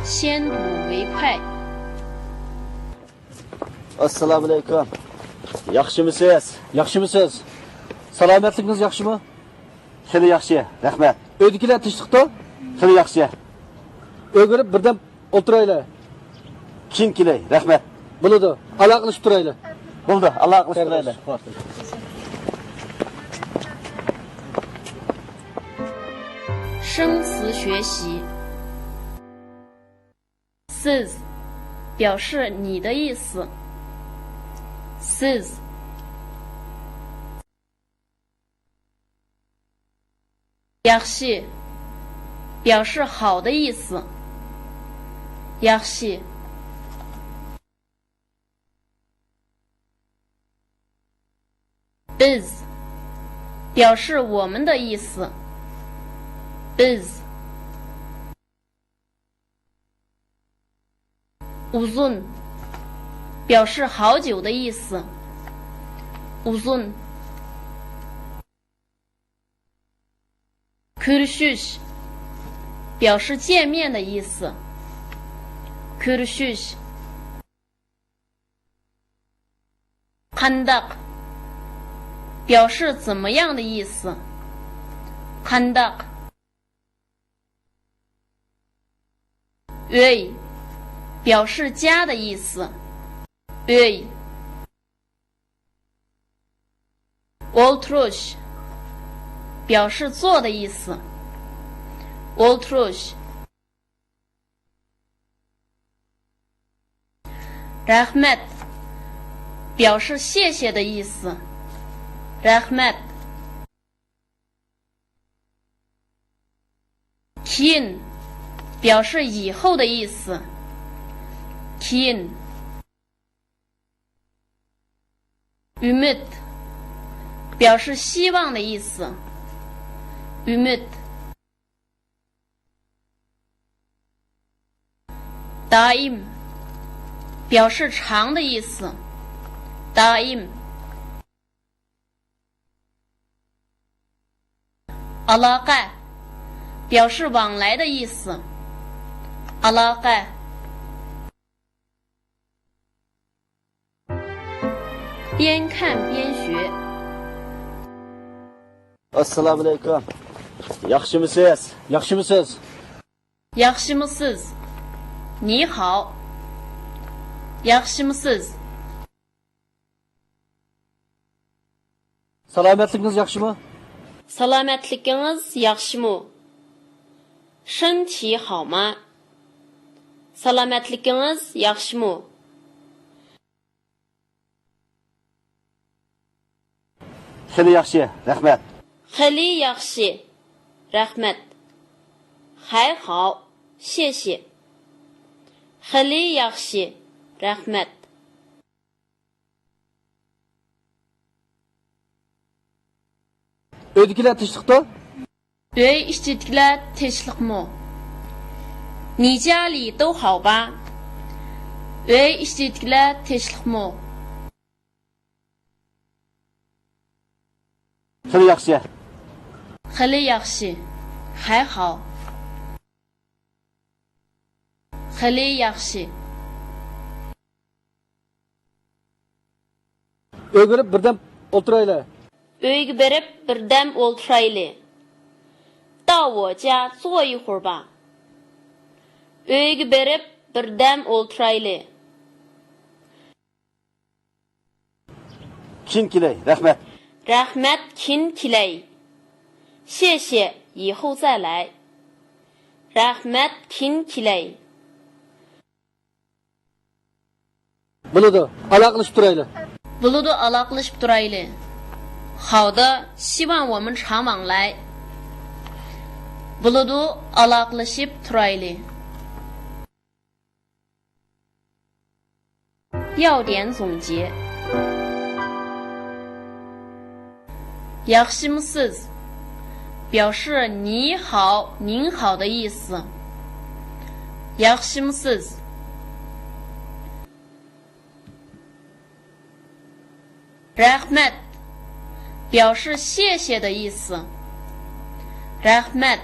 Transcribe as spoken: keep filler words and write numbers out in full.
先睹为快。 ئەسسالامۇئەلەيكۇم. ياخشىمۇسىز؟ ياخشىمۇسىز؟ سالامەتلىكىڭىز ياخشىمۇ؟ خېلى ياخشى، رەھمەت. ئۆيدىكىلەر تىنچلىقتۇ؟ خېلى ياخشى. ئۆگىنىپ بىردەم ئولتۇرايلى. كېيىن كېلەي، رەھمەت. بولىدۇ، ئالاقىلىشىپ تۇرايلى. بولىدۇ، ئالاقىلىشىپ تۇرايلى. 生词学习。 سىز 表示你的意思。 سىز. ياخشى 表示好的意思。 ياخشى. بىز 表示我们的意思。 بىز. ئۇزۇن 表示好久的意思。 ئۇزۇن. كۆرۈشۈش 表示见面的意思。 كۆرۈشۈش. قانداق 表示怎么样的意思。 قانداق. ئۆي 表示家的意思。 ئۆي. ئولتۇرۇش 表示坐的意思。 ئولتۇرۇش. رەھمەت 表示谢谢的意思。 رەھمەت. كېيىن 表示以后的意思。 كېيىن. ئۈمىد 表示希望的意思。 ئۈمىد. دائىم 表示常的意思。 دائىم. ئالاقە 表示往来的意思。 ئالاقە. 边看边学。 ئەسسالامۇئەلەيكۇم. ياخشىمۇسىز؟ ياخشىمۇسىز؟ 你好。 ياخشىمۇسىز؟ سالامەتلىكىڭىز ياخشىمۇ؟ سالامەتلىكىڭىز ياخشىمۇ؟ 身体好吗؟ سالامەتلىكىڭىز ياخشىمۇ؟ خېلى ياخشى، رەھمەت. خېلى ياخشى، رەھمەت. 还好，谢谢。 خېلى ياخشى، رەھمەت. ئۆيدىكىلەر تىنچلىقتۇ؟ ئۆي ئىچىدىكىلەر تىنچلىقمۇ؟ 你家里都好吧؟ ئۆي ئىچىدىكىلەر تىنچلىقمۇ؟ خېلى ياخشى. خېلى ياخشى. 还好. خېلى ياخشى. ئۆيگە بېرىپ بىردەم ئولتۇرايلى. ئۆيگە بېرىپ بىردەم ئولتۇرايلى. 到我家坐一会儿吧. ئۆيگە بېرىپ بىردەم ئولتۇرايلى. كېيىن كېلەي، رەھمەت. رەھمەت، كېيىن كېلەي. 谢谢，以后再来. رەھمەت، كېيىن كېلەي. بولىدۇ، ئالاقىلىشىپ تۇرايلى. بولىدۇ، ئالاقىلىشىپ تۇرايلى. 好的，希望我们常往来. بولىدۇ، ئالاقىلىشىپ تۇرايلى. 要点总结。 ياخشىمۇسىز؟ 表示你好，您好的意思。 ياخشىمۇسىز؟ رەھمەت، 表示谢谢的意思。 رەھمەت.